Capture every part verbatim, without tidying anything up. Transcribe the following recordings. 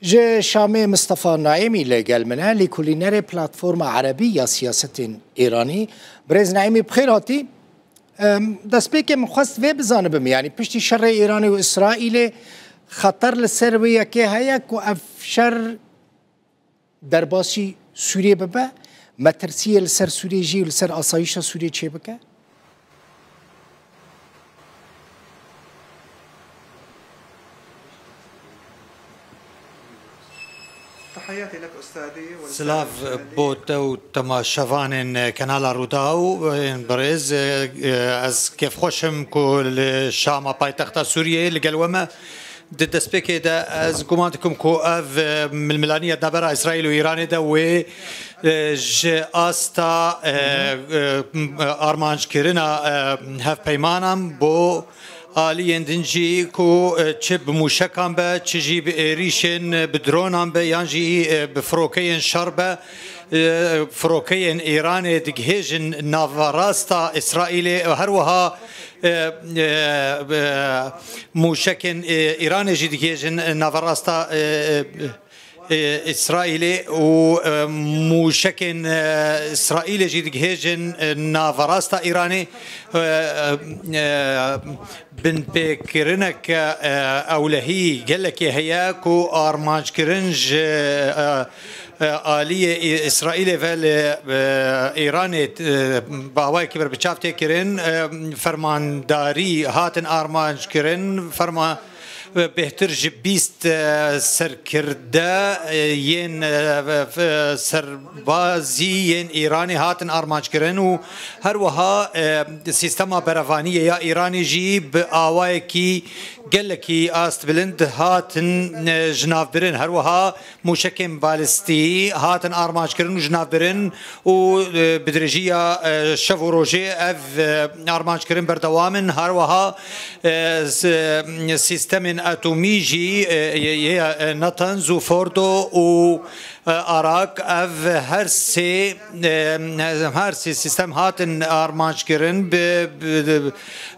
Ji Şamê Mistefa Naîmî li gel min e, lêkolînerê Platforma Erebî ya Siyasetên Îranî. Birêz Naîmî, bi xêr hatî. Em, destpêkê min xwest vê bizanibim, yanî piştî şerê Îranê û Îsraîlê xeter li ser wê yekê heye ku ev şer derbasî Sûriyê bibe, metirsiyê li ser Sûriyê jî û li ser asayîşa Sûriyê çêbike? Silav bo te û temaşevanên Kanala Rûdaw, ên birêz. Ez kêfxweş im ku li Şama paytexta Sûriyeyê li gel we me. Di destpêkê de ez guman dikim ku ev, e, milmilaniya navbera Îsraîl û Îranê de wê, e, ji asta, e, e, armanckirina, e, hevpeymanan bo aliyên din jî ku, e, çi bi mûşekan be, çi jî bi êrîşên, e, bi dronan be yan jî, e, bi firokeyên şer be, e, firokeyên Îranê digihêjin naverasta Îsraîlê, her wiha, e, e, e, mûşekên, e, Îranê jî digihêjin naverasta, e, e, e, Îsraîlê û, e, mûşekên, e, Îsraîlê jî digihêjin, e, naverasta Îranê. E, e, e, binpêkirinek, e, ewlehî gelekê heye ku armanckirin ji, e, e, aliyê Î-, Îsraîlê ve li, e, Îranê, e, bi awayekî berbiçav tê kirin. E, fermandarî hatin armanckirin, ferma-, bêhtir ji bîst, e, serkirde, e, yên, e, f-, serbazî yên Îranê hatin armanckirin û her wiha, e, sîstema berevaniyê ya Îranê jî bi awayekî gelekî astbilind hatin, e, jinavbirin. Her wiha mûşekên balistî hatin armanckirin û jinavbirin û, e, bi dirêjiya, e, şev û rojê ev, e, armanckirin berdewam in. Her wiha, e, s-, sîstemên atomî jî, e, yê, yê, e, Natanz û Fordo û, e, Arak, ev her sê, e, her sê sîstem hatin armanckirin bi, bi,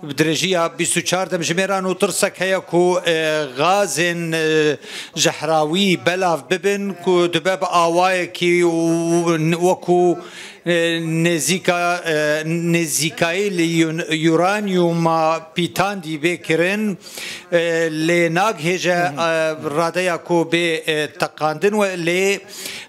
bi dirêjiya bîst û çar demjimêran û tirsek heye ku, e, gazên, e, jehrawî belav bibin ku dibe bi awayekî û n-, wekû, e, nêzîka, e, nêzîkayî li yun-, uranyuma pîtandî bê kirin, e, lê nagihêje, e, radeya ku bê, e, teqandin we lê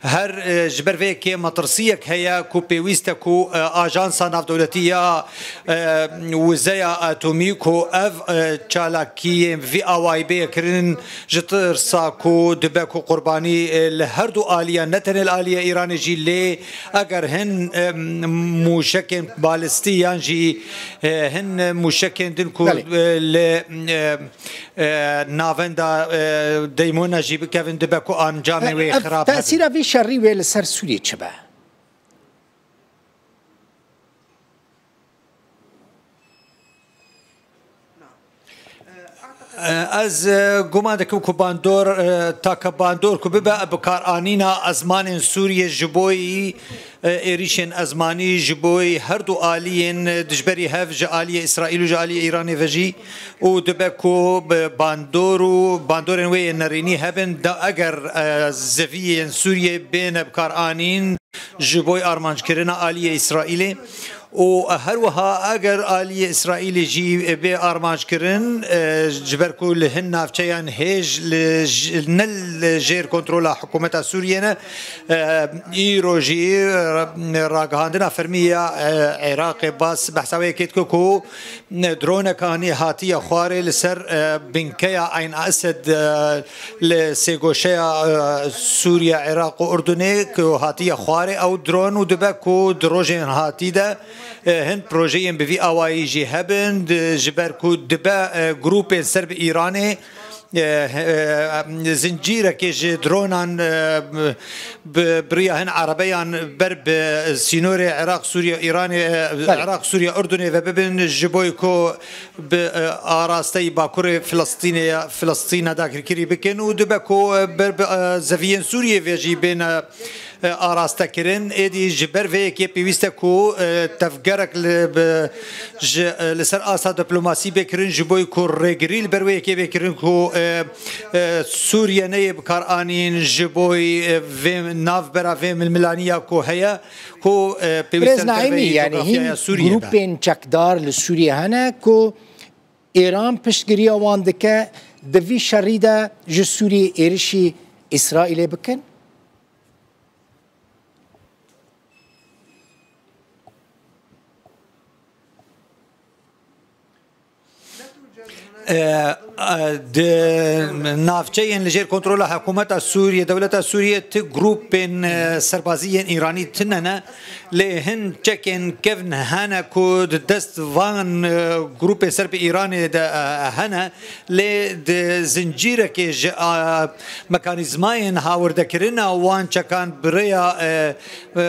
Her, e, ji ber vê yekê metirsiyek heye ku pêwîst e ku, e, Ajansa Navdewletî ya, e, Wizeya Atomî ku ev, e, çalakiyên vî awayî bê kirin ji tirsa ku dibe ku qurbanî, e, li her du aliyan, ne tenê li aliyê Îranê jî lê eger hin, e, mûşekên balistî yan jî, e, hin mûşekên din ku, Belê. e, li, e, e, navenda, e, deymûna jî bikevin, dibe ku ancamê wê xirab hebe. Tesîra vî şerî wê li ser Sûriyê çi be? E, ez, e, guman dikim ku bandor, e, take bandor ku bibe bikaranîna ezmanên Sûriyê ji boyî e, êrîşên ezmanî ji bo her du aliyên, e, dijberî hev ji aliyê Îsraîl û ji aliyê Îranê ve jî û dibe ku bi bandor û bandorên wê yên nerînî hebin, da eger, e, zeviyên Sûriyê bêne bikaranîn ji bo armanckirina aliyê Îsraîlê û her wiha eger aliyê Îsraîlê jî bê armanckirin, e, ji ber ku li hin navçeyan hêj li j-, ne li jêr kontrola hikûmeta Sûriyê ne, E, îro jî, e, ragihandina fermî ya, e, Iraqê bas behsa wê yekê dike ku, e, droneka hanî hatiye xwarê li ser, e, binkeya Eyn Esed, e, li sêgoşeya, e, Sûriye, Iraq û Urdunê ku hatiye xwarê ew dron û dibe ku di rojên hatî de, e, hin projeyên bi vî awayî jî hebin, di, ji ber ku dibe, e, grûpên ser bi Îranê, e, e, zincîrekê ji dronan, e, bi, bi riya hin erebeyan ber bi sînorê Iraq, Sûriye, Îranê, e, Belê. Iraq, Sûriye, Urdunê ve bibin, ji bo ku bi, e, arasteyî Bakurê Filistînê, Filistîna dagirkirî bikin û dibe ku, e, ber bi, e, zeviyên Sûriyê ve jî bêne, e, araste kirin. Êdî ji ber vê yekê pêwîst e ku, e, tevgerek li, bi, ji, e, li ser asta diplomasî bê kirin, ji bo ku rêgirî li ber wê yekê bê kirin ku, e, e, Sûriye neyê bikaranîn ji bo, e, vê navbera vê milmilaniya ku heye, ku, e, pêwîst Birêz e li ser Naîmî, vê yanî coğrafyaya hîn Sûriyê de. Grûpên çekdar li Sûriyê hene ku Îran piştgiriya wan dike, di vî şerî de ji Sûriyê êrişî Îsraîlê bikin? E, e, di navçeyên li jêr kontrola hikûmeta Sûriyê, dewleta Sûriyê ti grûpên, e, serbazî yên Îranî tune ne, lê hin çekên kevn hene ku di dest van, e, grûpên ser bi Îranê de, e, hene, lê di zincîrekê ji, e, mekanîzmayên hawirdekirina wan çekan bi rêya, e, bi,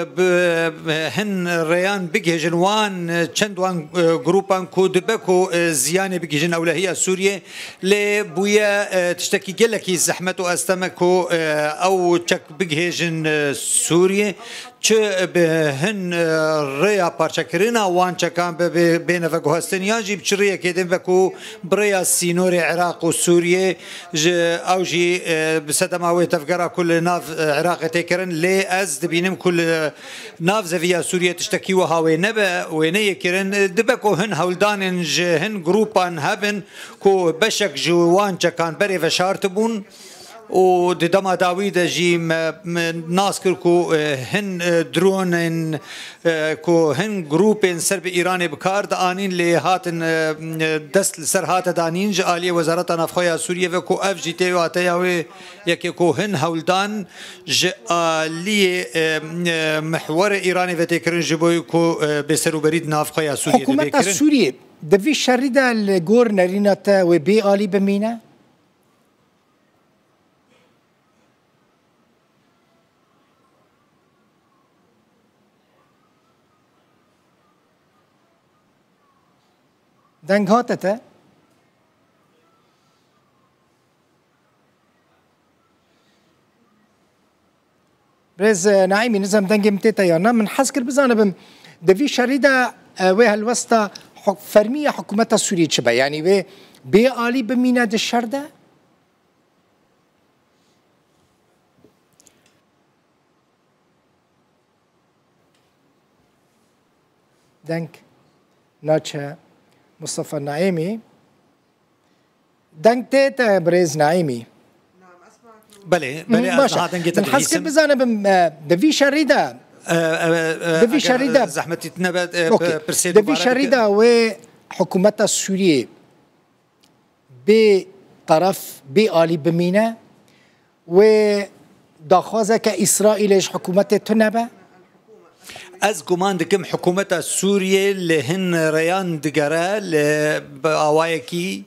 bi hin rêyan bigihêjin wan, çend wan, e, grûpan ku dibe ku, e, ziyanê bigihîjin ewlehiya Sûriyê, lê bûye, e, tiştekî gelekî zehmet û esteme ku, e, ew çek bigihêjin, e, Sûriyê. Çi bi hin, e, rêya parçekirina wan çekan be, be, bêne veguhestin, yan jî bi çi rêyekê din be ku bi rêya sînorê Iraq û Sûriyê ji ew jî, e, bi sedema wê tevgera ku li nav, e, Iraqê tê kirin, lê ez dibînim ku li nav zeviya Sûriyê tiştekî wiha wê nebe, wê neyê kirin. Dibe ku hin hewldanên ji hin grûpan hebin ku beşek ji wan çekan berê veşartibûn û di dema dawî de jî me, me nas kir ku, e, hin, e, dronên, e, ku hin grûpên ser bi Îranê bi kar dianîn lê hatin, e, dest li ser hate danîn ji aliyê Wezareta Navxwe ya Sûriyê ve ku ev jî tê wateya wê yekê ku hin hewldan ji aliyê, e, e, mihwerê Îranê ve tê kirin ji bo ku, e, bêserûberî di navxwe ya Sûriyê de bê Hikûmeta kirin. Sûriyê di vî şerî de li gor nerîna te wê bê alî bimîne? Deng hate te? Birêz, e, Naîmî, nizam dengê min tê te yan na. Min hez kir bizanibim, di vî şerî de, e, wê helwesta huk-, fermî ya hikûmeta Sûriyê çi be? Yanî wê bê alî bimîne di şer de? Deng naçe Mustafa Naîmî. Deng tê te birêz Naîmî. Belê, belê, ez baş e. Niha dengê te Min hez kir dibihîsim. Bizanibim, e, di vî şerî de, E, e, e, di vî eger, şerî de, e, zehmetî tune be, e, Okey. Pirsê Di vî dubare şerî bike. De wê hikûmeta Sûriyê bê teref, bê alî bimîne, wê daxwazeke Îsraîlê ji hikûmetê tune be? Ez guman dikim hikûmeta Sûriyê li hin rêyan digere li bi awayekî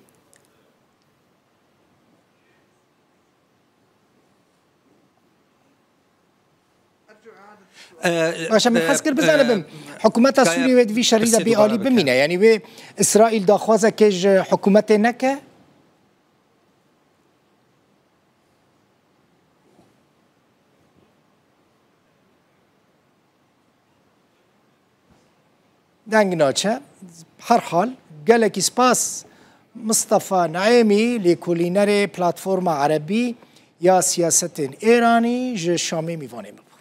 Baş e, min hez kir bizanibim, hikûmeta Sûriyê wê di vî şerî de bê alî bimîne. Yanî wê Îsraîl daxwazekê ji hikûmetê neke? Deng naçe. Her hal, gelekî spas Mistefa Naîmî, lêkolînerê Platforma Erebî ya Siyasetên Êranî ji Şamê mîvanê min bû.